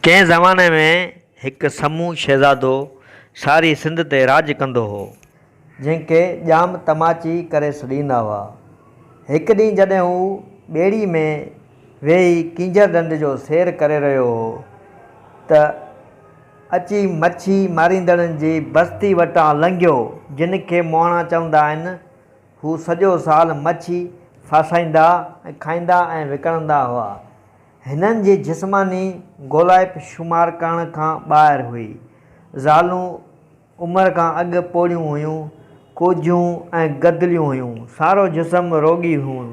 ڪنهن زماني ۾ هڪ سمون شهزادو ساري سنڌ تي راڄ ڪندو هو. جنهن کي ڄام تماچي ڪري سڏيندا هئا. هڪ ڏينهن جڏهن هو ٻيڙي ۾ ويهي ڪينجهر ڍنڍ جو سير ڪري رهيو هو ته اچي مڇي ماريندڙن جي بستي وٽان لنگهيو، جن کي مهاڻا چوندا آهن. هو سڄو سال مڇي ڦاسائيندا ۽ کائيندا ۽ وڪڻندا هئا. هنن جي جسماني گولائپ شمار ڪرڻ کان ٻاهر هئي. زالون عمر کان اڳ پوڙهيون هيون، ڪوجهيون ۽ گدليون هيون. سارو جسم روڳي هون.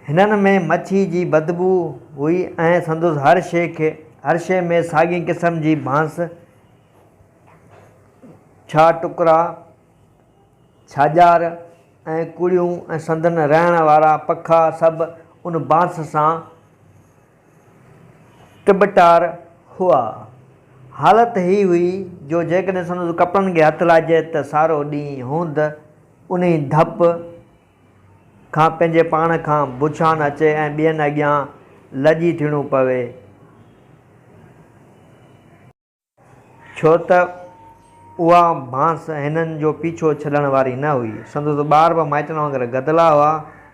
هنن ۾ مڇي جي بدبوء هئي ۽ سندس هر شيء کي هر شيء ۾ ساڳئي قسم جي بانس، ڇا ٽڪرا، ڇاڄار ۽ ڪڙيون ۽ سندن رهڻ وارا پکا سڀ ان بانس سان ٽٻٽار هئا. حالت هي هئي جو جيڪڏهن سندس ڪپڙن کي هٿ لائجي ته سارو ڏينهن هوند انهي ڌپ کان پنهنجي پاڻ کان بڇان اچي ۽ ٻين اڳيان لڄي ٿيڻو پوي. ڇو ته اها بانس هنن جو پيڇو ڇڏڻ واري نه هئي. سندس ٻار به مائٽن وانگر گدلا هئا،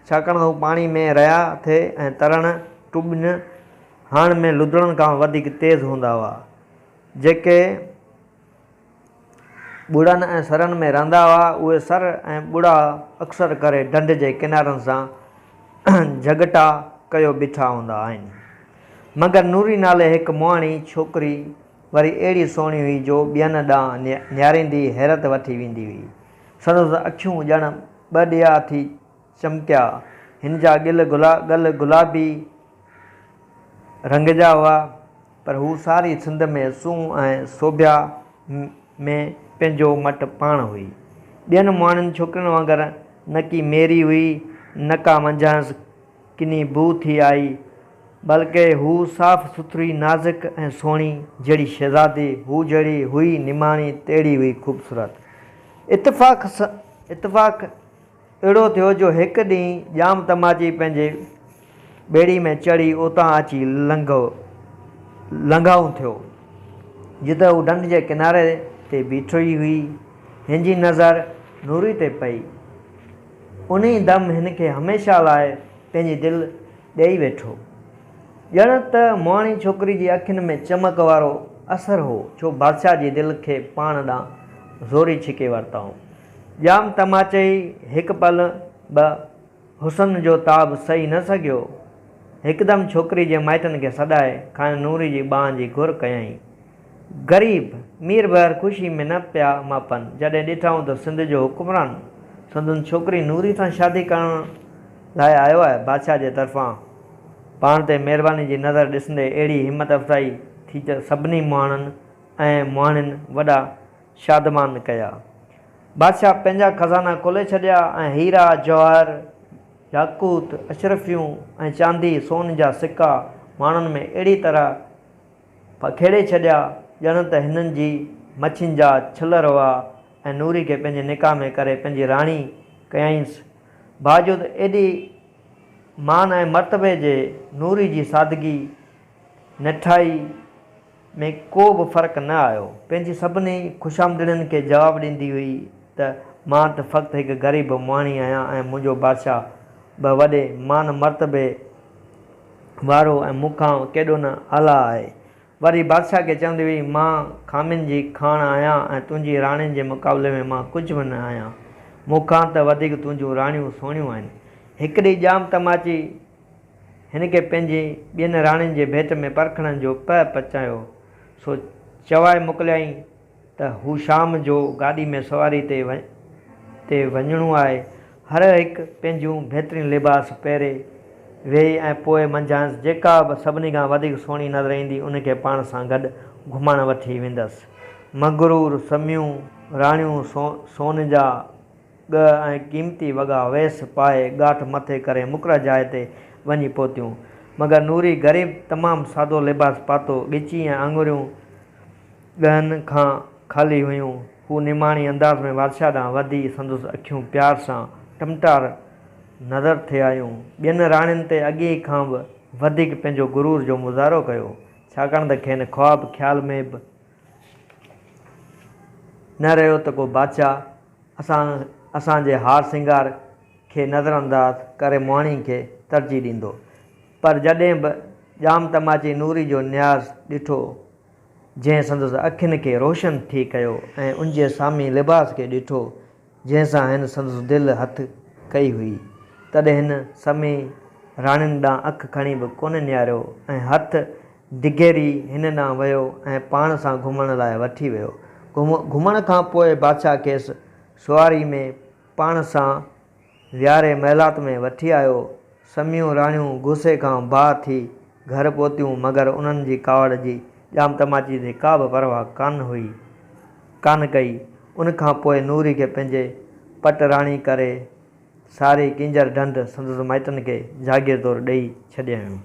ڇاڪاڻ ته هو پاڻي ۾ رهيا ٿي ۽ ترڻ، ٽٻين هڻڻ ۾ لڌڙن کان وڌيڪ تيز هوندا هئا. جيڪي ٻڙن ۽ سرن ۾ رهندا هئا، اهي سر ۽ ٻڙا اڪثر ڪري ڍنڍ جي ڪنارن سان جهڳٽا ڪيو بيٺا هوندا آهن. مگر نوري نالي هڪ مهاڻي ڇوڪري وري اهڙي سهڻي هئي جو ٻين ڏانهن نهاريندي حيرت وٺي ويندي هئي. سندس اکيون ڄڻ ٻه ڏيئا ٿي چمڪيا. هن جا ڳل ڳل گلابي رنگ جا هئا، پر هو ساري سنڌ ۾ سونهن ۽ سوڀيا ۾ پنهنجو مٽ پاڻ هئي. ٻين مهاڻين ڇوڪرين وانگر نه ڪي ميري هئي، نه ڪا منجهانئس ڪني بوء ٿي آئي، بلڪه هوء صاف سٿري، نازڪ ۽ سهڻي، جهڙي شهزادي، هوء جهڙي هئي نماڻي، تهڙي هئي خوبصورت. اتفاق اتفاق اهڙو ٿيو جو هڪ ڏينهن ڄام تماچي پنهنجي ٻيڙي ۾ چڙهي اتان اچي لنگهو لنگهائون ٿيو، جتي هو ڍنڍ جي ڪناري تي بيٺي هئي. هن جي نظر نوري تي پئي. انهيء دم هن کي هميشه لاء پنهنجي دل ڏيئي ويٺو. ڄڻ ته مهاڻي ڇوڪري جي اکين ۾ چمڪ وارو اثر هو، ڇو بادشاهه جي دل کي پاڻ ڏانهن زوري ڇڪي ورتائون. ڄام تماچي هڪ پل به حسن جو تاب سهي نه سگهيو. هڪدم ڇوڪري جي مائٽن کي سڏائي کانئن نوري جي ٻانهن جي گهر ڪيائين. غريب ميربحر خوشي ۾ نه پيا ماپن، جڏهن ڏٺائون ته سنڌ جو حڪمران سندن ڇوڪري نوري سان شادي ڪرڻ لاء آيو آهي. بادشاهه جي طرفان پاڻ تي مهرباني جي نظر ڏسندي اهڙي همت افزائي ٿي ته سڀني مهاڻن ۽ مهاڻين وڏا شادمان ڪيا. بادشاهه پنهنجا خزانا کولي ڇڏيا ۽ هيرا، جواهر، ياقوت، اشرفيون ۽ چاندي، سون جا سڪا ماڻهن ۾ اهڙي طرح پکيڙي ڇڏيا، ڄڻ ته هنن جي مڇين جا ڇلر هئا ۽ نوري کي پنهنجي نڪاح ۾ ڪري پنهنجي راڻي ڪيائينس. باوجود ايڏي مان ۽ مرتبي جي نوري جي سادگي، نهٺائي ۾ ڪو به فرق نه آيو. پنهنجي سڀني خوشامدڙين کي جواب ڏيندي هئي ته مان ته فقط هڪ غريب مهاڻي آهيان ۽ منهنجو بادشاهه به وڏي مان مرتبي وارو ۽ مون کان ڪيڏو نه اعليٰ آهي. وري بادشاهه کي چوندي هئي، مان خامين جي کاڻ آهيان ۽ تنهنجي راڻين جي مقابلي ۾ مان ڪجهه به نه آهيان. مون کان ته وڌيڪ تنهنجون راڻيون سهڻيون آهن. هڪ ڏينهن ڄام تماچي هن کي پنهنجي ٻين راڻين جي ڀيٽ ۾ پرکڻ جو پهه پچايو، سو چوائي موڪليائين ته هو شام جو گاڏي ۾ سواري تي تي وڃڻو آهي. هر هڪ پنهنجون بهترين لباس پهري ويهي ۽ پوء منجهانئس جيڪا به سڀني کان وڌيڪ سهڻي نظر ايندي ان کي پاڻ سان گڏ گهمائڻ وٺي ويندس. مغرور سميون راڻيون سون جا ڳهه ۽ قيمتي وڳا ويس پائي ڳاٺ مٿي ڪري مقرر جاء تي وڃي پهتيون. مگر نوري غريب تمام سادو لباس پاتو، ڳچي ۽ آڱريون ڳهن کان خالي هيون. هو نماڻي انداز ۾ بادشاهه ڏانهن وڌي سندس اکيون پيار سان ٽمٽار نظر ٿي آيون. ٻين راڻين تي اڳي کان به وڌيڪ پنهنجو غرور جو مظاهرو ڪيو. ڇاڪاڻ ته کين خواب خيال ۾ به نه رهيو ته ڪو بادشاهه اسان اسان جي هار سينگار کي نظرانداز ڪري مهاڻي کي ترجيح ڏيندو. پر جڏهن به ڄام تماچي نوري جو نياز ڏٺو، جنهن سندس اکين کي روشن ٿي ڪيو ۽ ان جي سامي لباس کي ڏٺو، جنهن سان هن سندس دل هٿ ڪئي هئي، تڏهن هن سمي راڻين ڏانهن اک کڻي به ڪونه نهاريو ۽ هٿ ڊگهيري هن ڏانهن ويو ۽ پاڻ سان گهمڻ لاء وٺي ويو. گهمڻ کان پوء بادشاهه کيس سواري ۾ پاڻ سان ويهاري محلات ۾ وٺي آيو. سميون راڻيون غصي کان باهه ٿي گهر پهتيون، مگر انهن جي ڪاوڙ جي ڄام تماچي تي ڪا به پرواهه ڪانه هئي، ڪانه ڪئي. ان کان پوء نوري کي پنهنجي پٽ راڻي ڪري ساري ڪينجهر ڍنڍ سندس مائٽن کي جاگير طور ڏيئي ڇڏيائين.